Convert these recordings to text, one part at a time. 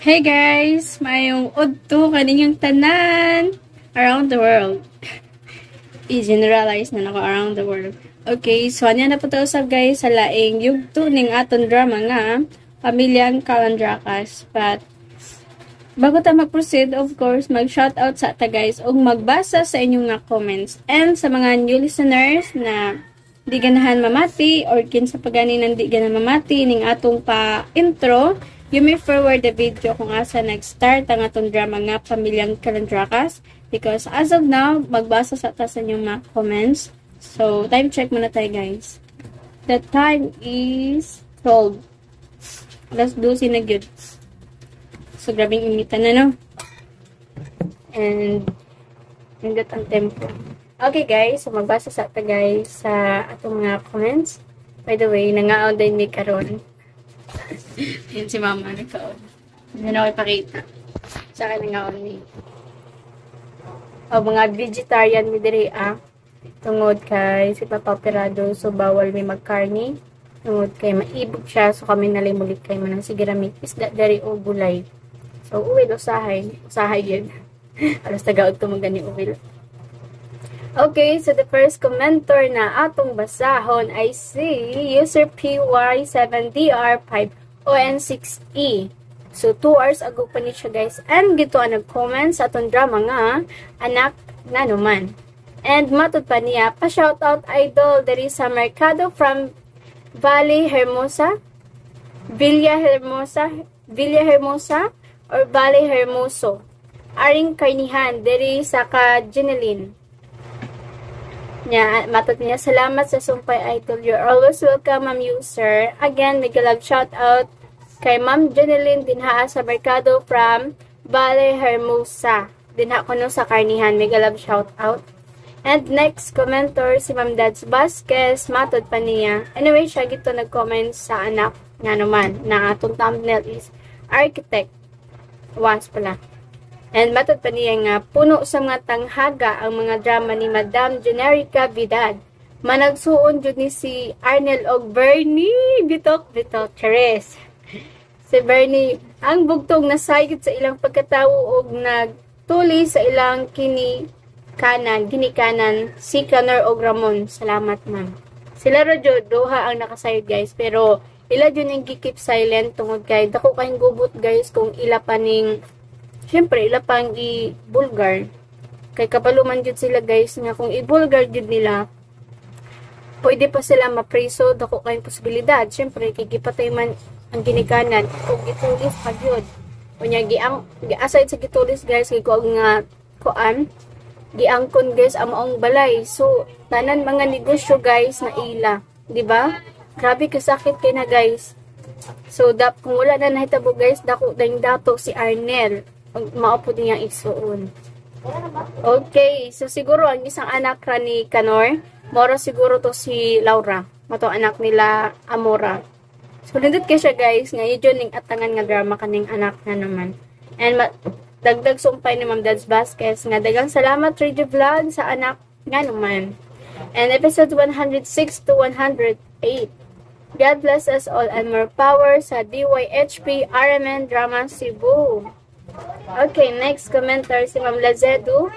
Hey guys! Maayong udto kaninyong tanan around the world. I-generalize na nako, around the world. Okay, so anya na po ta usab, guys, sa laing yugto ning aton drama nga Pamilyang Kalandrakas. But bago ta mag-proceed, of course, mag-shoutout sa ta, guys, ug magbasa sa inyong nga comments. And sa mga new listeners na di ganahan mamati or kinsa pa gani nang di ganahan mamati ning atong pa intro, you may forward the video kung asa nag-start ang atong drama nga Pamilyang Kalandrakas because as of now, magbasa sa ta sa inyong mga comments. So, time check muna tayo, guys. The time is 12. Alas 12 na gyud. So, grabing inita na, no? And nindot ang tempo. Okay, guys. So, magbasa sa ta, guys, sa atong mga comments. By the way, nangaon din mi karon. Ayan si mama, nagkaon. Hindi na ako ipakita. Sa akin nangaon mi. O, mga vegetarian mi diri, ah. Tungod kay si Papa operado, so bawal mi magkarni. Tungod kay maibog siya, so kami nalay mulit kay manang sige rami isda diri o gulay. So, uwil usahay. Usahay yun. Alas tagaod ko magani uwil. Okay, so the first commenter na atong basahon ay si user PY7DR5ON6E. So, 2 hours ago pa ni siya, guys. And gito ang nag-comment sa atong drama nga Anak Nganuman. And matod pa niya, pa-shoutout, idol, diri sa Mercado from Valle Hermosa, Villa Hermosa, Villa Hermosa, or Valle Hermoso. Aring karnihan, diri sa ka Jeneline. Nya, matod niya, "Salamat sa sumpay, idol." You're always welcome, ma'am user. Again, mega love shout out kay Ma'am Jeneline dinha sa Mercado from Valle Hermosa. Dinha kuno sa karnihan. Mega love shout out. And next commenter, si Ma'am Dads Vasquez, matod pa niya. Anyway, siya gito nag-comment sa Anak Nganuman na atong thumbnail is architect. Was pala. And matod pa niya nga puno sa mga tanghaga ang mga drama ni Madam Generica Vidad. Managsuon jud ni si Arnel og Bernie. Bitok, bitok, Charis. Si Bernie, ang bugtong nasayod sa ilang pagkatawo og nagtuli sa ilang kini kanan, ginikanan, si Kanor og Ramon. Salamat, ma'am. Sila ra jud duha ang nakasayod, guys, pero ila jud ning gi-keep silent tungod kay dako kayong gubot, guys, kung ila pa ning, syempre, ila pang i-bulgar. Kay kabalo man jud sila, guys, nga kung i-bulgar jud nila, pwede pa sila mapreso, dako kayong posibilidad. Syempre, kay gipatay man ang ginikanan ug gitulis pa gyud. Unya giang aside sa gitulis, guys, kay kuang nga kuan, giangkon, guys, ang maong balay. So tanan mga negosyo, guys, na ila, di ba? Grabe kasakit kay na, guys. So dap kung wala na nahitabo, guys, dako dayong dato si Arnel. Mao po niya igsuon. Okay, so siguro ang isang anak ra ni Kanor, moro siguro to si Laura. Mato anak nila Amora. So nindot kay siya, guys, nga yun ning atangan nga drama kaning Anak Nganuman. And dagdag sumpay ni Ma'am Dads Vasquez nga dagang salamat, Radio Vlog, sa Anak Nganuman. And episode 106 to 108. God bless us all and more power sa DYHP RMN Drama Cebu. Okay, next commenter si Ma'am Lazedu.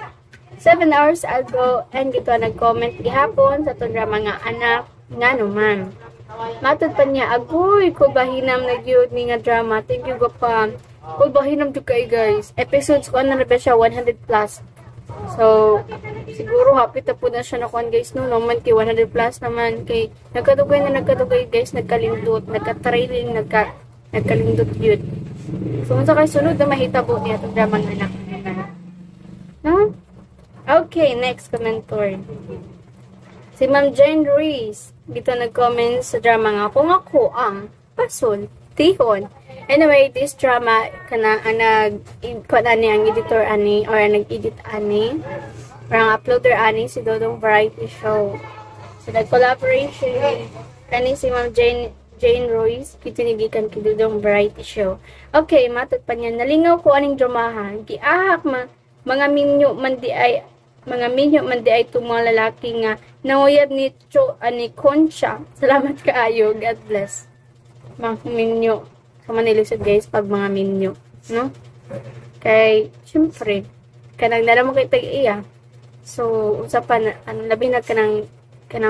7 hours ago and gito nag-comment gihapon sa atong drama nga Anak Nganuman. Matod pa niya, "Agoy, kulbahinam na gyud ni nga drama." Thank you pa. Kulbahinam jud kay, guys. Episodes ko ano na ba siya, 100 plus. So, siguro happy ta po na siya nakuan, guys, no naman kay 100 plus naman kay nagkadugay na nagkadugay, guys, nagkalindot, nagka-trailing, nagkalindot yun. So, unsa kay sunod na mahitabo niya itong drama ng Anak? No? Okay, next commenter. Si Ma'am Jane Ruiz, dito nag-comment sa drama nga Kung Ako Ang Pasultihon. Anyway, this drama, kana ang nag kuan ani ang editor ani or ang nag-edit ani or ang uploader ani si Dodong Variety Show. So nag-collaboration kani si Ma'am Jane Jane Royce kitinigikan kay Dodong Variety Show. Okay, matod pa niya, "Nalingaw ko aning dramahan. Giahak ma mga minyo man di ay mga minyo man di ay itong mga lalaki nga nanguyab ni Cho ani Concha. Salamat kaayo. God bless." Mga minyo. Sa Manila, guys, pag mga minyo. No? Kay, syempre, kanang nara mo kay tag-iya. So, unsa pa na, ano, labi na kanang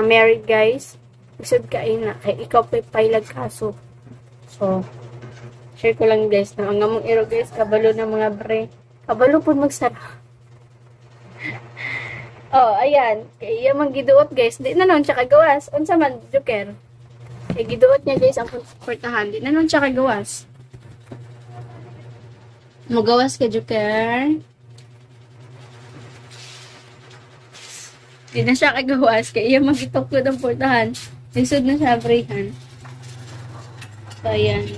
married, guys. Lisod kay na, kay ikaw pa'y pailag kaso. So, share ko lang, guys, na ang among iro, guys, kabalo ng mga bre. Kabalo po magsara. Oh, ayan. Kay iya man giduot, guys. Di na nun siya kagawas. Unsa man, Joker? Kay giduot niya, guys, ang portahan. Di na nun siya kagawas. Mugawas ka, Joker. Di na siya kagawas. Kay iya man gitukod ang portahan. Lisod na siya abrihan. So, ayan.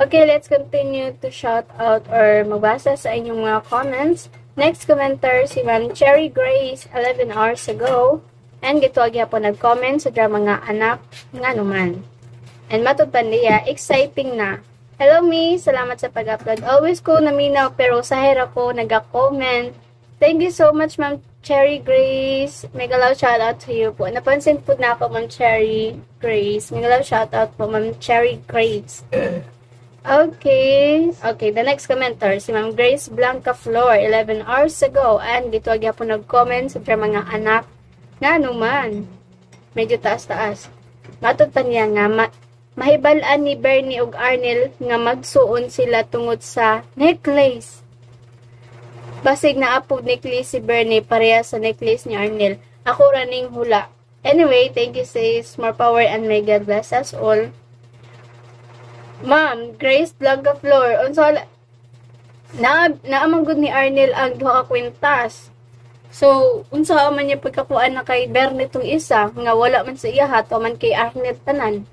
Okay, let's continue to shout out or magbasa sa inyong mga comments. Next commenter, si Ma'am Cherry Grace, 11 hours ago. And gituwag po nag-comment sa drama nga Anak Nga Numan. And matod pa niya, exciting na. Hello, me! Salamat sa pag-upload. Always ko naminaw pero sa hera ko nag-comment. Thank you so much, Ma'am Cherry Grace. Mega love shout out to you po. Napansin po na ako, Ma'am Cherry Grace. Mega love shout out po, Ma'am Cherry Grace. Okay. Okay, the next commenter, si Ma'am Grace Blanca Flor, 11 hours ago. And dito agya po nag-comment sa mga Anak Nga Numan. Medyo taas-taas. Matod pa niya nga, mahibalaan ni Bernie ug Arnel nga magsuon sila tungod sa necklace. Basig na apog necklace si Bernie pareha sa necklace ni Arnel. Ako raning hula. Anyway, thank you, sis. More power and may God bless us all. Ma'am Grace Blanca Flor, unsa na naamang gud ni Arnel ang duha ka kwintas. So, unsa man niya pagkakuan na kay Bernie tong isa nga wala man sa iya hato man kay Arnel tanan.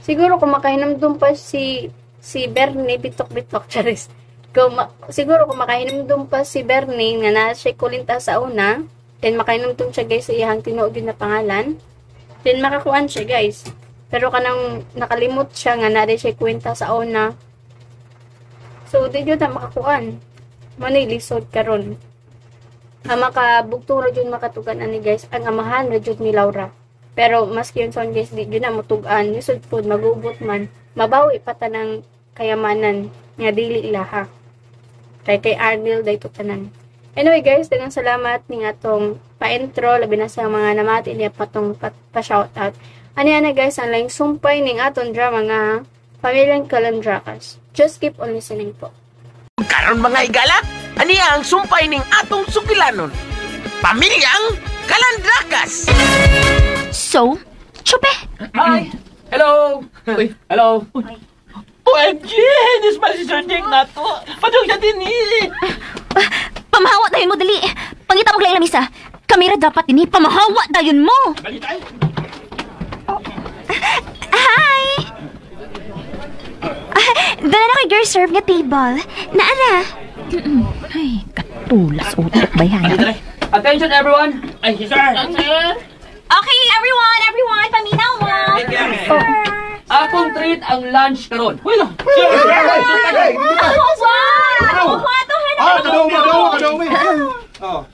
Siguro kung makahinumdum pa si Bernie bitok-bitok charis. Siguro kung makahinumdum pa si Bernie nga na siya kulinta sa una, then makahinumdum siya, guys, sa iyang tinuod na pangalan, then makakuan siya, guys. Pero kanang nakalimot siya nga na siya kwenta sa una. So, di yun na makakuan. Manay lisod karon. Ang makabugtong ra jud makatugan ani, guys, ang amahan ra jud ni Laura. Pero maski yun son, guys, di jud na mutugan. Lisod pod magubot man. Mabawi pa tanang kayamanan nga dili ilaha. Kay Arnel dayto tanan. Anyway, guys, daghang salamat ning atong pa-intro labi na sa mga namati niya patong pa-shoutout. Ani ana, guys, ang laing sumpay ning aton drama nga Pamilyang Kalandrakas. Just keep on listening po. Karon mga higala, aniya ang sumpay ning atong sugilanon. Pamilyang Kalandrakas. So, chupe. Hi! Hello! Uy. Hello! Uy. OMG! This man si Sir Jake na to. Padung siya din eh. Pamahawa dayon mo, dali. Pangita mo lang lamisa. Kamera dapat ini, pamahawa dayon mo. Hi! Dala na kay girl serve nga table. Naara. Ay, katulas utok ba yan? Attention everyone! Ay, sir! Okay, everyone! Everyone! Paminaw mo! Oh. Akong treat ang lunch karon. Uy na! Sir! Oh, wow! Oh.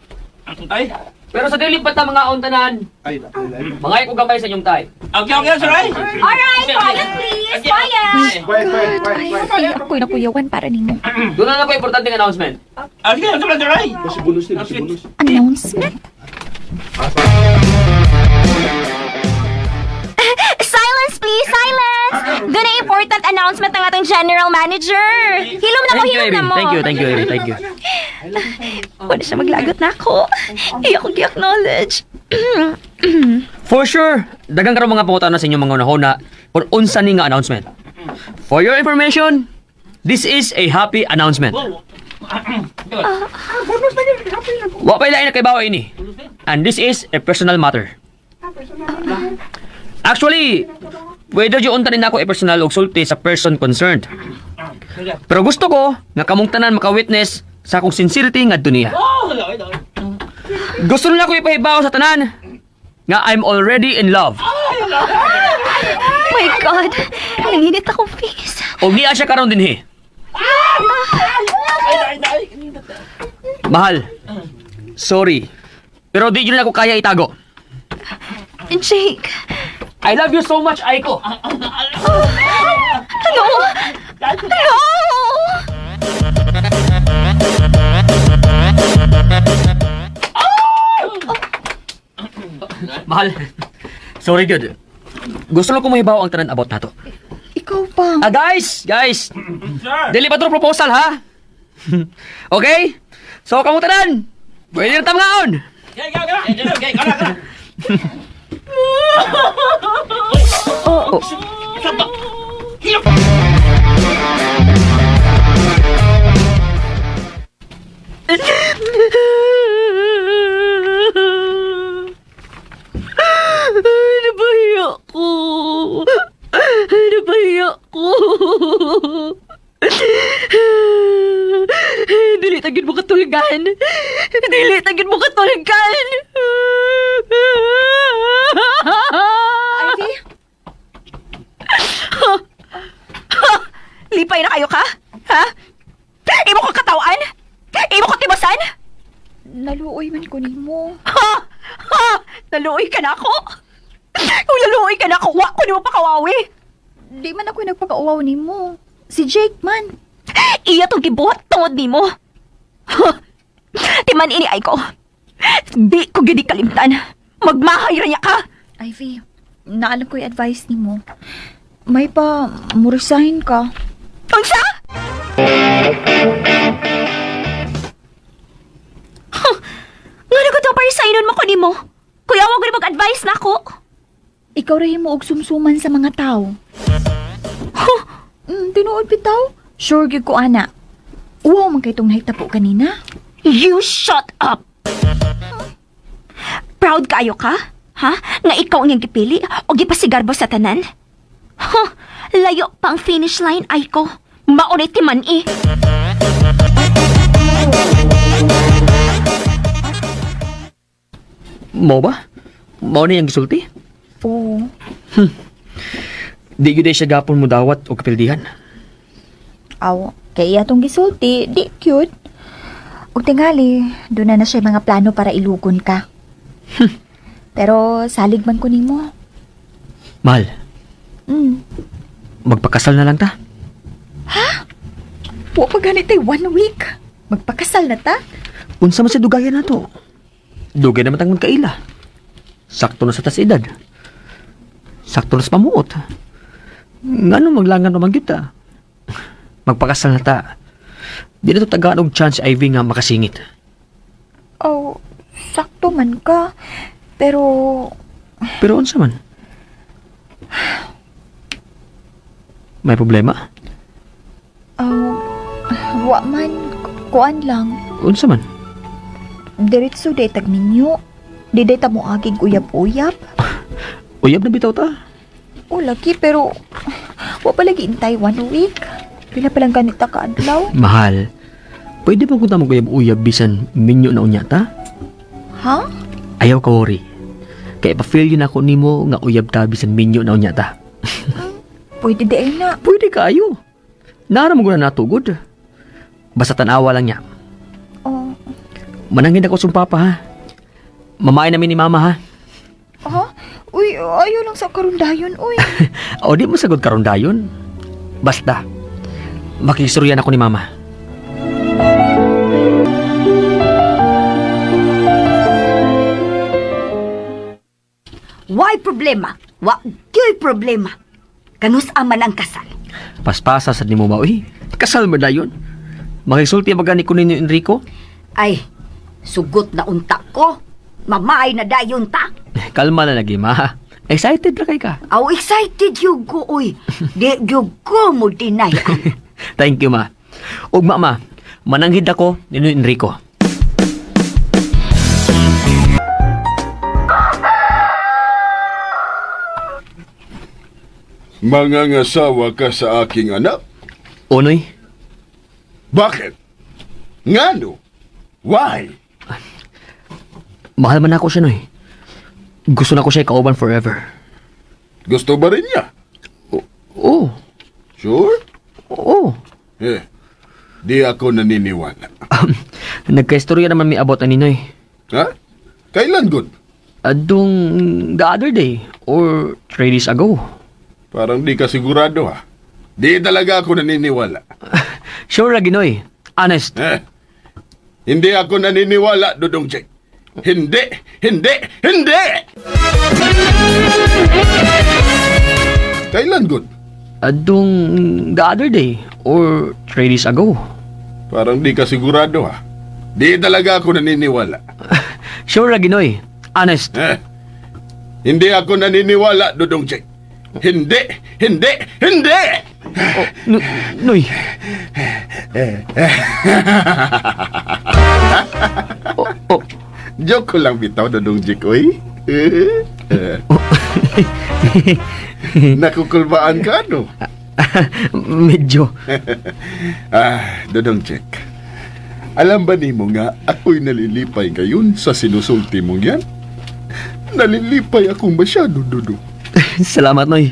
Atong tay? Pero sa dili pa ta mga untanan. Ay, mga ko gamay sa inyong tay. Okay, okay, sir. Alright, quiet please. Quiet. Quiet, quiet, quiet, quiet. Ako'y nakuyawan para nimo. Doon na ko importanteng announcement. Okay, sir, sir. Bus bonus ni, bus bonus. Announcement? Silence please, silence. Doon na important announcement ng atong general manager. Hilom na mo, hilom na mo. Thank you, thank you, Ivy, thank you. Wala siya maglagot na ako. Iya ko gi-acknowledge. For sure, daghang karon mga pangutana sa inyong mga unahuna kung unsa ni nga announcement. For your information, this is a happy announcement. Wa pa'y lain na kay bawa ini. And this is a personal matter. Actually, pwede jud unta rin ako i-personal og sulti sa person concerned. Pero gusto ko nga kamong tanan maka-witness sa akong sincerity ngadto niya. Gusto na ako ipahibaw sa tanan nga I'm already in love. My God, nanginit akong face. Og niya siya karon dinhi. Mahal. Sorry. Pero di jud na ako kaya itago. Jake. I love you so much, Aiko. Oh. No! No! Mahal. Sorry, dude. Gusto lang ko mahibaw ang tanan about nato. Ikaw pa. Ah, guys! Guys! Dili pa to proposal, ha? Okay? So, kamu tanan! Pwede na tamngaon! Oh, oh. Napahiya ko. Napahiya ko. Dili tagin mo katulgan. Dili tagin mo katulgan. Ivy? Lipay na kayo ka? Ha? Imo ko katawan? Imo ko tibasan? Naluoy man ko nimo. Ha? Ha? Naluoy ka na ako? Kung naluoy ka na ako, wa ko nimo pakawawi. Di man ako nagpakauwaw nimo. Si Jake man. Iya tong gibuhat tungod nimo. Ha? Timan ini ay ko. Di ko gid kalimtan. Magmahay ra niya ka. Ivy, naalam ko yung advice nimo. May pa, mo resign ka. Unsa? Huh. Ngano ko to pa-resignon mo ko nimo? Kuya, wag mo mag-advise na ako. Ikaw ra mo og sumsuman sa mga tao. Huh. Tinuod bitaw. Sure gyud ko ana. Uwaw man kay tong nahitapo kanina. You shut up! Proud kayo ka? Ha? Nga ikaw ang iyang gipili o gipasigarbo sa tanan? Huh! Layo pa ang finish line ay ko. Maunay timan eh. Mo ba? Mao ni ang gisulti? Oo. Di gyud siya gapon mo dawat o kapildihan. Aw, kay iya tong gisulti, di cute. Ug tingali, doon na na siya mga plano para ilugon ka. Pero salig man ko nimo. Mahal, magpakasal na lang ta. Wa pa ganit tay 1 week. Magpakasal na ta? Unsa man sa dugayan nato? Dugay naman tang magkaila. Sakto na sa tas edad. Sakto na sa pamuot. Ngano maglangan pa man gyud ta? Magpakasal na ta. Di na to tagaan og chance Ivy nga makasingit. Oh, sakto man ka. Pero Pero unsa man? May problema? Oh, wa man, kuan lang. Unsa man? Diretso day tag minyo. Di day ta mo agig uyab-uyab. Uyab na bitaw ta. O lagi pero wa pa lagi intay 1 week. Pila pa lang ganita ka adlaw? Mahal. Pwede ba kung ta mag-uyab-uyab bisan minyo na unya ta? Ha? Ayaw ka worry. Kay pa-feel yun ako nimo nga uyab ta bisan minyo na unya ta. Pwede di ay na. Pwede kaayo. Nara mo guna natugod. Basta tanawa lang niya. Oh. Manangin ako sa papa ha. Mamain namin ni mama ha. Ha? Uy, ayaw lang sa karon dayon, uy. O di mo sagot karon dayon. Basta, makisuryan ako ni mama. Why problema? Wa gyoy problema. Kanus aman ang kasal. Paspasa sad nimo ba uy. Kasal mo dayon. Makisulti ba gani ko ninyo Enrico? Ay, sugot na unta ko. Mamaay na dayon ta. Kalma na lagi ma. Excited ra kay ka. Aw, excited yun ko, uy. Di yun ko mo deny. Thank you ma. Ug mama, mananghid ako ninyo Enrico. Mangangasawa ka sa aking anak? Unoy, Bakit? Ngano? Why? mahal man ako siya noy. Gusto na ko siya kauban forever. Gusto ba rin niya? Oo. Sure? Oo. Eh, di ako naniniwala. Nagkaistorya naman may abot ani Noy. Ha? Kailan good? Adong the other day or 3 days ago. Parang di ka sigurado ha. Di talaga ako naniniwala. Sure ra ginoy. Honest. Eh, hindi ako naniniwala, Dudong Jack. Hindi, hindi, hindi! Kailan, good? Adong the other day or 3 days ago. Parang di ka sigurado, ha? Di talaga ako naniniwala. Sure ra ginoy. Honest. Eh, hindi ako naniniwala, Dudong Jack. Hindi, hindi, hindi! Oh, Noy. Oh, oh. Joke ko lang bitaw, Dudong Jack, oy. Nakukulbaan ka, no? Medyo. Ah, Dudong Jack. Alam ba nimo nga ako'y nalilipay ngayon sa sinusulti mong yan? Nalilipay akong masyado, Dudong. Salamat, Noy.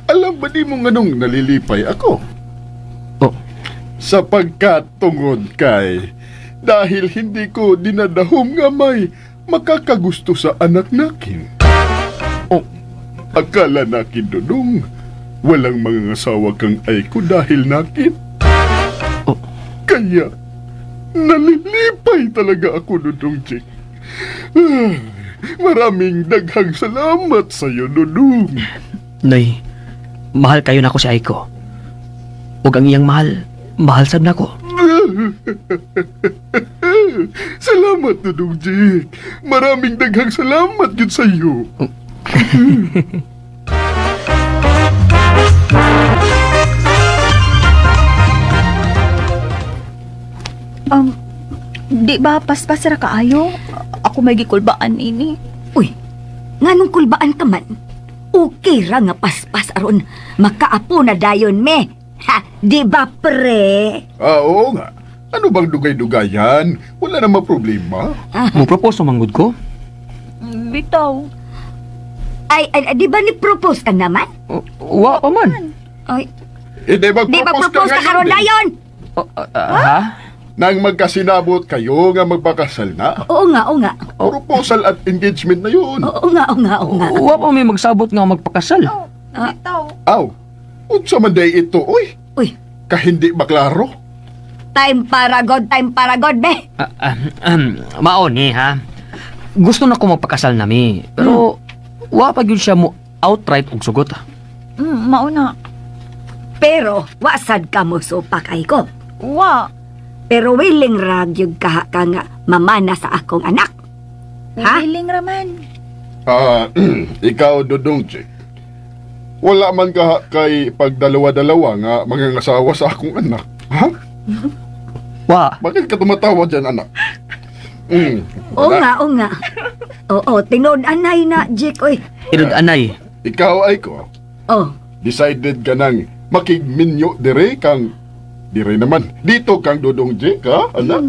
Alam ba nimo nga nung nalilipay ako? Oh, Sapagkat tungod kay dahil hindi ko dinadahom nga may makakagusto sa anak nakin. Oh. Akala nakin, Dudong, walang mga asawa kang ay ko dahil nakin. Oh. Kaya, nalilipay talaga ako, Dudong Jack. Maraming daghang salamat sa iyo, Dudong. Noy, mahal kayo nako si Aiko. Ug ang iyang mahal, mahal sad nako. Salamat, Dudong Jack. Maraming daghang salamat yun sa iyo. Di ba paspas ra kaayo? Ako may gikulbaan ini. Uy, nganong kulbaan ka man? Okay ra nga paspas aron makaapo na dayon me. Ha, di ba pre? Ah, oo nga. Ano bang dugay-dugayan? Wala namang problema. Mo propose manggod ko? Bitaw. Ay, ay, di ba ni propose ka naman? Oh, wa pa man. Ay, Eh, di di ba mag-propose propose ka ngayon karon din? dayon? Oh, ha? Nang magkasinabot kayo nga magpakasal na. Oo nga, oo nga. Proposal at engagement na yun. Oo nga, oo nga, oo nga. Wa pa may magsabot nga magpakasal. Bitaw. Aw, unsa man day ito, uy. Uy, Kahindi maklaro. time para God, time para God, be. Mao ni ha. Gusto na ko magpakasal nami. Pero wa pa gyud siya mo outright og sugot. Mauna. Pero, wasad ka mo supak ay ko. Wa. Pero willing ra gyud ka ka nga mamana sa akong anak. Ha? Willing raman. Ah, ikaw, Dudong Jack. Wala man ka kay pagdalawa-dalawa nga mga ngasawa sa akong anak. Ha? Wa. Bakit ka tumatawa dyan, anak? Oo Wala. nga, oo nga. Oo, tinuod anay na, Jake, oy. Irod anay. Ikaw ay ko. Oh, Decided ka nang makigminyo dire kang dire naman. Dito kang Dudong Jack, ha, anak?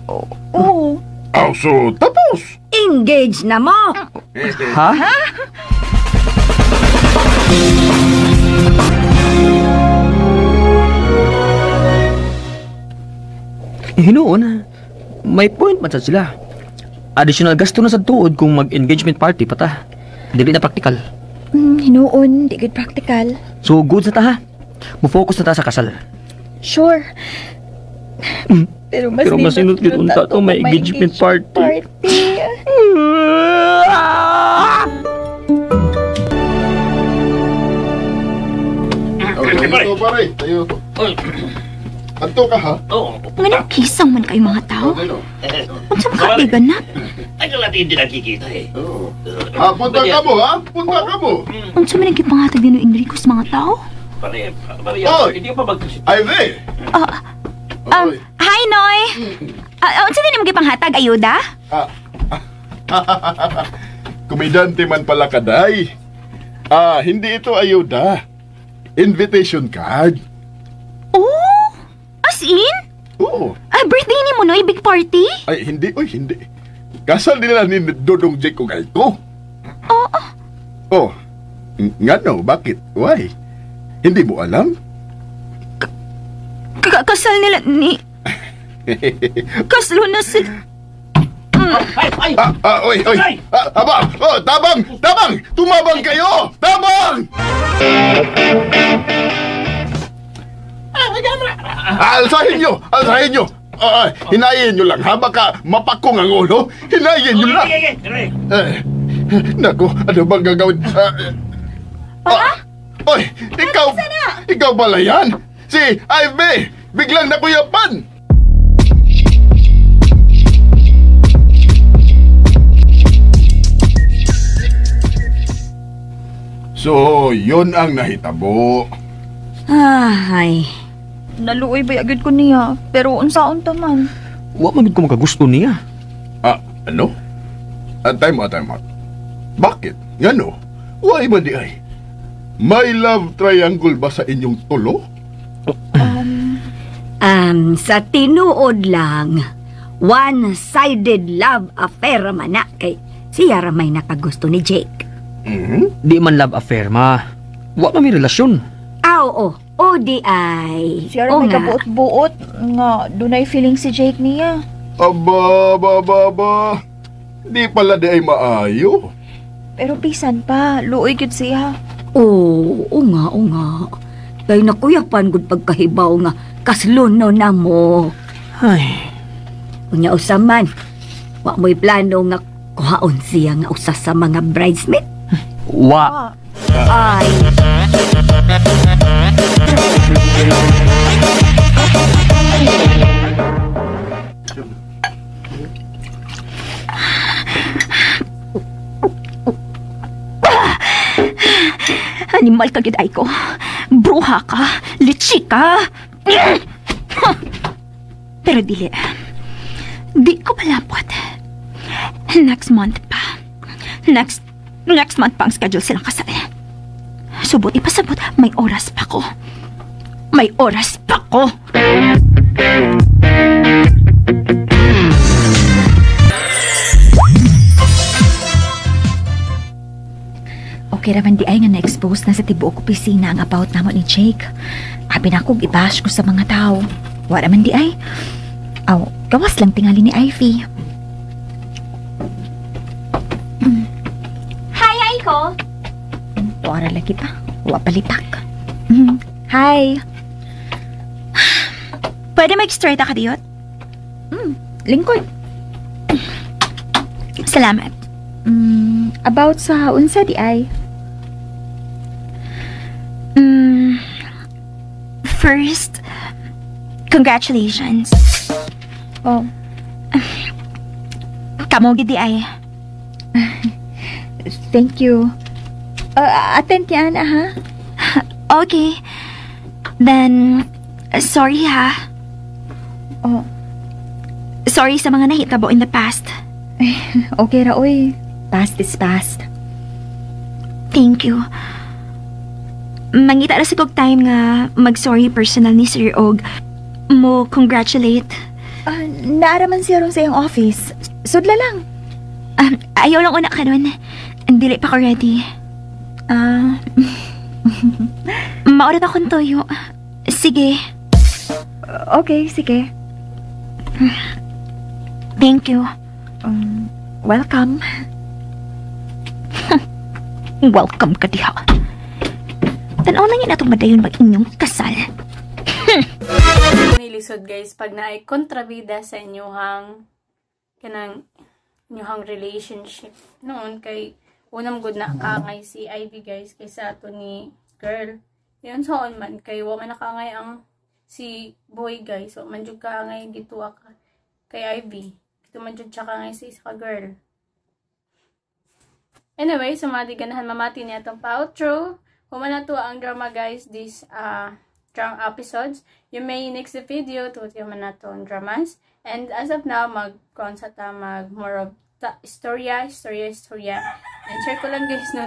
Oo. Aw, so, tapos. Engage na mo. Ha? Hinuon, may point man sad sila. Additional gasto na sa tuod kung mag-engagement party pa ta. Dili na practical. Hinuon, di gud practical. So good sa ta ha. Mo-focus na ta sa kasal. Sure. Pero mas, Pero mas nindot nindot gyud unta to may engagement party. party. Oh, tayo to, pare. Tayo to. Anto ka, ha? Nganong kisang man kayo mga tao? Unsa man ka ganap? Ay, kalati hindi nakikita eh. Oo. Ah, punta ka mo, ha? Punta ka mo. Unsa man ang gipangatag ni Enrico sa mga tao? Pare, pare, Oy! hindi pa magkasit. Ivy! Oy. Hi Noy. Unsa din imong gipanghatag ayuda? Komedante man pala kaday. Ah, hindi ito ayuda. Invitation card. Oh, as in? Oo. Ah, birthday ni mo Noy, big party? Ay, hindi. Oy, hindi. Kasal nila ni Dodong Jake ug Aiko. Oo. Oh. Ngano, bakit? Why? Hindi mo alam? Kasal nila ni Kaslo na sila. Ay, ay! Ah, ah, oy, oy. Ay! Ah, aba, oh, tabang, tabang! Tumabang kayo! Tabang! Alsahin nyo! Alsahin nyo! Hinayin nyo lang ha, baka mapakong ang ulo. Hinayin nyo lang! Eh, naku, ano bang gagawin? Oy, ikaw, ikaw pala yan? Si Ivy, biglang nakuyapan! So, yun ang nahitabo. Ay. Naluoy ba agad ko niya, pero unsaon ta man. Wa man gud ko makagusto niya. Ah, ano? Time out, time out. Bakit? Ngano? Why ba di ay? May love triangle ba sa inyong tulo? Sa tinuod lang, one-sided love affair man na kay siya ra may nakagusto ni Jake. Mhm. Di man love affair, ma. Wa man mi relasyon. Ah, oo. O di ay. Siya ra O may nga. kabuot-buot nga dunay feeling si Jake niya. Aba, aba, aba, aba. Di pala di ay maayo. Pero bisan pa, luoy gyud siya. Oo, oo nga, oo nga. Kay nakuyapan gud pagkahibaw nga kasluno na mo. Ay, Unya usa man, wa mo'y plano nga kuhaon siya nga usa sa mga bridesmaid. wa. Ay. Animal ka gid ay ko. Bruha ka, litsi ka. Pero dili. Di ko malapot. Next month pa. Next month pa ang schedule silang kasal. Subot ipasabot, may oras pa ko. May oras pa ko. Okay raman di ay nga na-expose na sa tibuok opisina ang about namo ni Jake. Abi na akong i-bash ko sa mga tao. Wala man di ay. Aw, gawas lang tingali ni Ivy. Hi, Aiko. Tuara lagi pa. Wa palipak. Hi. Pwede mag-straight ka diyot? Lingkod. Salamat. About sa unsa di ay? First, congratulations. Oh, Kamo gid di ay. thank you. Attend niya ana ha? Okay. Then, sorry ha. Oh, Sorry sa mga nahitabo in the past. okay ra oy. Past is past. Thank you. Mangita ra sa kog time nga mag-sorry personal ni Sir og mo congratulate. Naaraman siya ron sa iyang office. Sudla lang. Ayaw lang una karon. Dili pa ko ready. Maura na akong toyo. Sige. Okay, sige. Thank you. Welcome. Welcome ka diha. Tanaw na nga natong madayon mag inyong kasal. Nilisod guys pag naay kontrabida sa inyuhang kanang inyuhang relationship noon kay unang good na kaangay si Ivy guys kaysa ato ni girl. Yun so on man kay wa man nakaangay ang si boy guys, wa man jud kaangay gituwa ka kay Ivy. Kito man jud siya kaangay sa isa ka girl. Anyway, so mga di ganahan mamati niya atong pa-outro. Human na to ang drama guys this drama episodes. You may next the video to human na to ang dramas. And as of now, mag-concert ta, mag more of ta, istorya, istorya, istorya. And share ko lang guys no,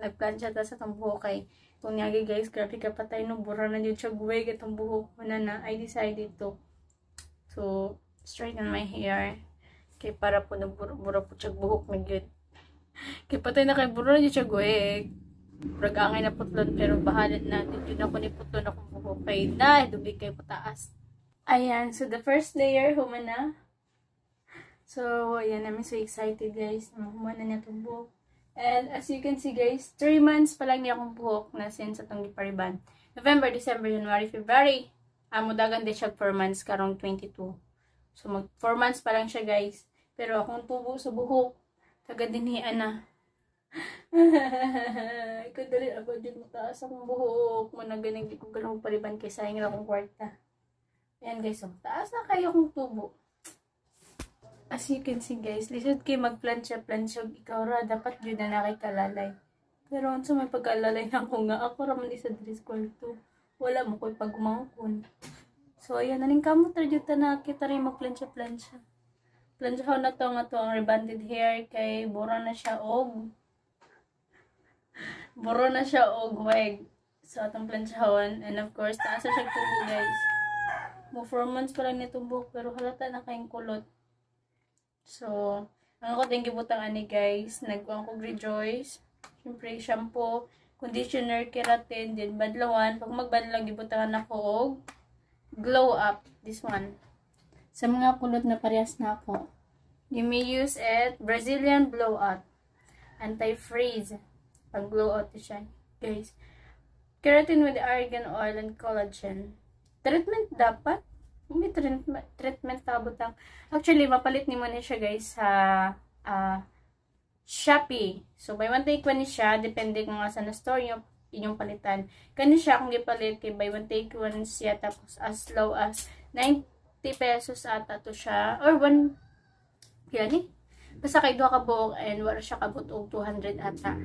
nagplansya ta sa tong buhok kay kung niyagi guys, grabe ka patay no, bura na yun siya guweg itong buhok. Una na, I decided to straighten my hair. Kay para po nagbura po siya buhok na gyud. Kay patay na kay bura na yun siya guweg. Murag angay na putlon pero bahala na din yun ako ni putlon akong buhok kay na dubi kay pataas. Ayan, so the first layer human na. So ayan, I'm so excited guys. Human na niya itong buhok. And as you can see guys, 3 months pa lang niya akong buhok na since atong gipariban. November, December, January, February. Mudagan din siya 4 months karong 22. So mag 4 months pa lang siya, guys. Pero akong tubo sa buhok, taga dinhian na. Kadali ako dyan mataas akong buhok. Muna ganing di ko ganun pariban kay sayang lang akong kwarta. Ayan guys, so taas na kayo akong tubo. As you can see guys, lisod kay magplansya plansya ikaw ra dapat jud na nakay kalalay. Pero unsa may pagkalalay na ako nga ako ra man isa diri sa kwarto. Wala mo ko'y pagmangkon. So ayan, naning kamot ra jud ta na kita rin magplansya plansya. Plansya na to nga to ang rebonded hair kay bura na siya og wig. So atong plansyahon, and of course taas na siya tubo guys. Mo 4 months pa lang nitong buhok pero halata na kayong kulot. So, ang ako din gibutang ani guys, nagkuang kog Rejoice. Siyempre shampoo, conditioner, keratin, din badlawan. Pag magbadlaw gibutangan ako og Glow Up, this one. Sa mga kulot na parehas na ako. You may use it Brazilian Blow Out. Anti-freeze. Pag glow out siya, guys. Keratin with argan oil and collagen. Treatment dapat. May treatment tabutang. Actually, mapalit nimo ni siya guys sa Shopee. So, buy one take one ni siya. Depende kung asa na store nyo, inyong palitan. Kani siya kung gipalit kay buy one take one siya. Tapos, as low as 90 pesos ata to siya. Or 1, yan eh. Basta kay duha ka buok and wala siya kabot og 200 ata.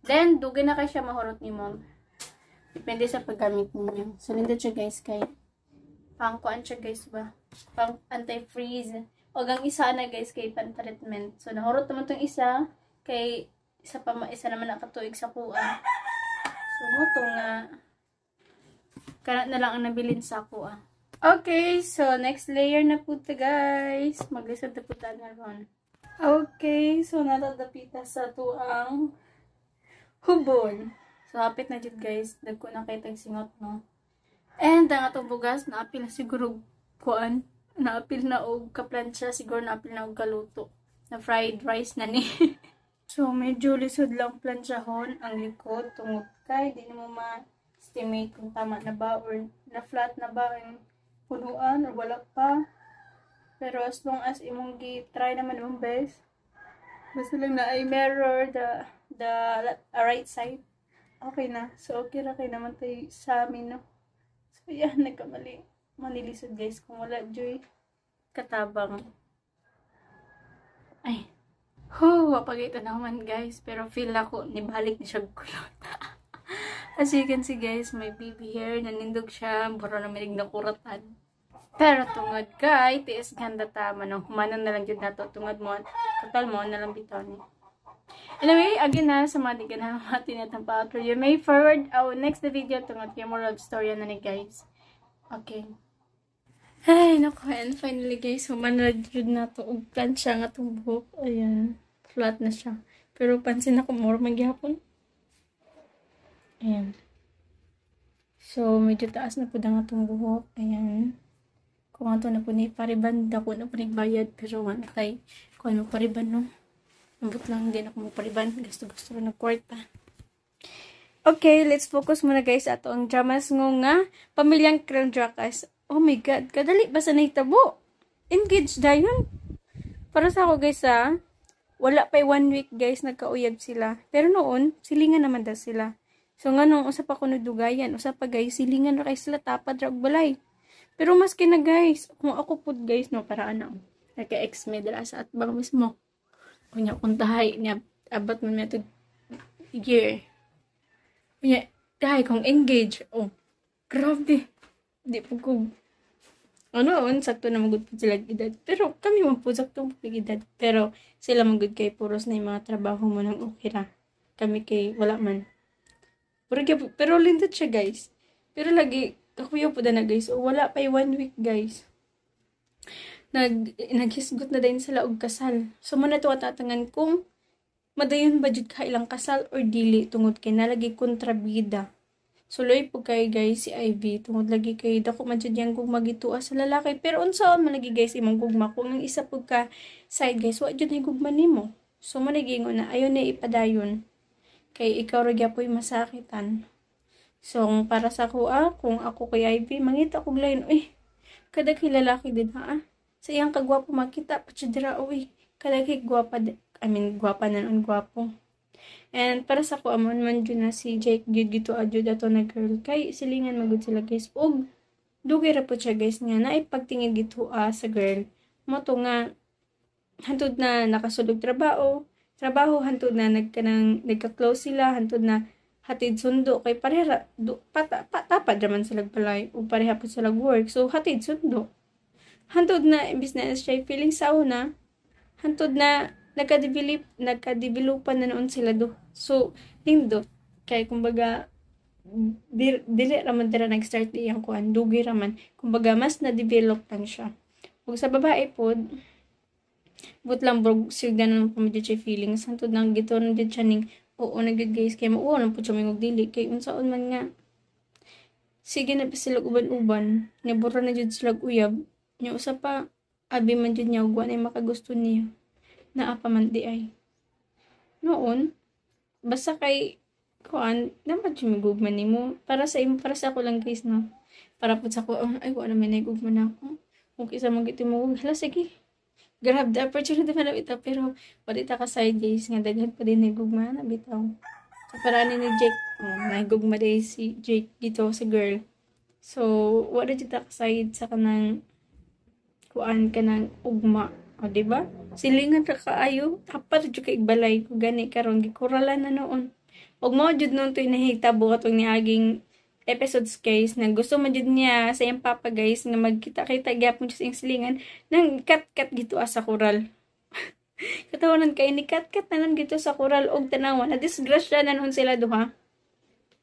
Then, dugay na kay siya mahurot ni mom. Depende sa paggamit ninyo. So, nindot siya guys kay pang kuan siya guys ba? Pang anti-freeze. O ang isa na guys kay pan treatment. So, nahurot naman tong isa kay isa pa isa naman nakatuig sa kuha. So, mo to nga kana na lang ang nabilin sa kuha. Okay, so next layer na po ta guys. Maglisod na po ta na ron. Okay, so natadapita sa tuang hubon. So, hapit na jud guys. Dagko na kay tag singot, no? And ang atong bugas, naapil na siguro kuan. Naapil na og kaplansya. Siguro naapil na og kaluto. Na fried rice na ni. So, medyo lisod lang plansyahon ang likod. Tungod kay, di mo ma-estimate kung tama na ba or na-flat na ba ang punuan or wala pa. Pero as long as imong gi-try naman imong best, basta lang na ay mirror the right side, okay na. So, okay ra kay naman tayo sa amin, no? So, yan, nagkamali. Manilisod, guys. Kung wala, joy, katabang. Ay. Ho, wapagita naman, guys. Pero feel ako, nibalik ni siya kulot. As you can see, guys, may baby hair. Nanindog siya. Buro na may nakuratan. Pero tungod kay, tiis ganda ta, manong humanan na lang jud nato. Tungod mo, total mo, na lang bitaw ni. Anyway, again na, sa mga di ganahan mati na itong pa-outro, you may forward our next video tungod kay moral story na ni guys. Okay. Ay, naku, and finally guys, human na jud na to og plansya nga itong buhok. Ayan, flat na siya. Pero pansin ako, more magyapon. Ayan. So, medyo taas na po na nga itong buhok. Ayan. Kung ato na po ni pariban, dako na po ni bayad. Pero wala kay, kung ano pariban, no? Ambot lang din ako mapariban. Gusto-gusto rin ng kwarta. Okay, let's focus muna guys ato ang dramas nga Pamilyang Krandrakas. Oh my God, kadali ba sa nahitabo? Engaged dayon. Para sa ako guys ha, wala pa 1 week guys nagkauyab sila. Pero noon, silingan naman daw sila. So nga nung usa pa kuno dugayan, usa pa guys, silingan ra kay sila tapad ra og balay. Pero maski na guys, kung ako pud guys no para ano, nagka-ex me dira sa atbang mismo. Kunya kung tahay niya abot man mi year. Kunya tahay kung engage, oh grabe. Di po ko ano, sakto na magud po sila edad. Pero kami man po sakto po edad. Pero sila magud kay puros na yung mga trabaho mo nang okay ra. Kami kay wala man. Pero, pero lindot siya guys. Pero lagi kakuya po na guys. O, wala pa 1 week guys. Naghisgot na din sila og kasal. So mo na to atatangan kung madayon ba jud ka ilang kasal or dili tungod kay nalagi kontrabida. Suloy po kay guys si Ivy tungod lagi kay dako man jud yang gugma gitua sa lalaki, pero unsaon man lagi guys imong gugma kung ang isa pud ka side guys wa jud nay gugma nimo. So mo nagingon na ayon na ipadayon kay ikaw ra gyapoy masakitan. So, kung para sa ako, kung ako kay Ivy, mangita kog lain, uy, kada kay lalaki din ha, ah. Sa iyang kagwapo makita pa siya dira, uy. Kada kay gwapa, I mean, gwapa na nun, gwapo. And para sa ako, amon man jud na si Jake gyud gito adjud ato na girl. Kay silingan magud sila, guys. Og dugay ra po siya, guys, nga naipagtingin gito sa girl. Mo to nga hantod na nakasulog trabaho, hantod na nagkanang nagka-close sila, hantod na hatid sundo kay pareha do, pata, pa, tapad raman sila balay o pareha po sila work, so hatid sundo, hantod na imbis na siya feeling sa una, hantod na nagka-developan na noon sila do. So nindot kay kumbaga dili raman dira nag-start iyang kuan, dugay raman, kumbaga mas na-develop lang siya. Ug sa babae pod, but lang brog sigdan naman po siya feelings hantod nang gito na jud siya ning oo na gyud, guys, kay mauwa lang pud siya mingog dili, kay unsaon man nga sige na pa sila uban-uban, nga bura na jud sila uyab nya. Usa pa, abi man jud niya ug wa nay makagusto niya, naa pa man di ay noon. Basta kay kuan dapat jud migugma nimo para sa imo. Para sa ako lang, guys, no, para pud sa ako, oh, ay, wa naman nay gugma na ako. Kung kisa man gid mo, hala, sige, grab the opportunity man na bitaw. Pero wala ta ka side, guys, nga daghan pa din gugma na bitaw. Sa paraan ni Jake, oh, nagugma day si Jake dito sa girl. So wala jud ta ka side sa kanang kuan, kanang ugma. O, di ba? Silingan ra kaayo, tapat jud kay balay ko gani karon gikuralan na noon. Ug mo jud noon to'y nahitabo katong niaging episodes, guys, na gusto man jud niya sa iyang papa, guys, nga magkita-kita gyapon siya sa iyang silingan nang kat-kat gito sa kural. Katawanan kay ni kat-kat na lang gito sa kural og tanawa na disgrasya na noon sila duha.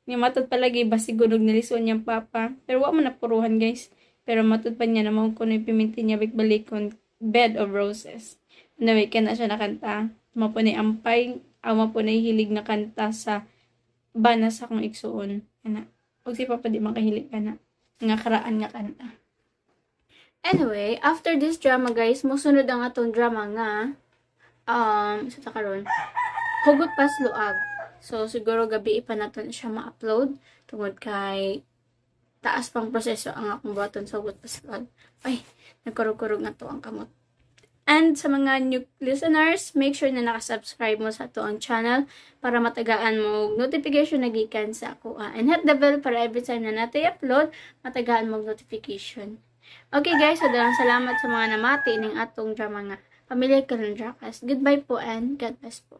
Nga matod palagi basig og nilisuon niyang papa, pero wa man napuruhan, guys. Pero matod pa niya na mao kuno piminti niya balikon Bed of Roses. Anyway, kana siya nakanta. Mao po ni ampay, aw po na hilig na kanta sa bana sa akong igsuon. Ana. Og si Papa di man kahilig kana nga karaan nga kanta. Anyway, after this drama, guys, musunod ang atong drama nga sa ta karon. Hugot Pasluag. So siguro gabi pa naton siya ma-upload tungod kay taas pang proseso ang akong buhaton sa Hugot Pasluag. Ay, nagkurog-kurog na to ang kamot. And sa mga new listeners, make sure na nakasubscribe mo sa ato ang channel para matagaan mo notification na gikan sa ako. And hit the bell para every time na natin upload, matagaan mo notification. Okay guys, so daghang salamat sa mga namati ning atong drama nga Pamilya Kalandrakas. Goodbye po and God bless po.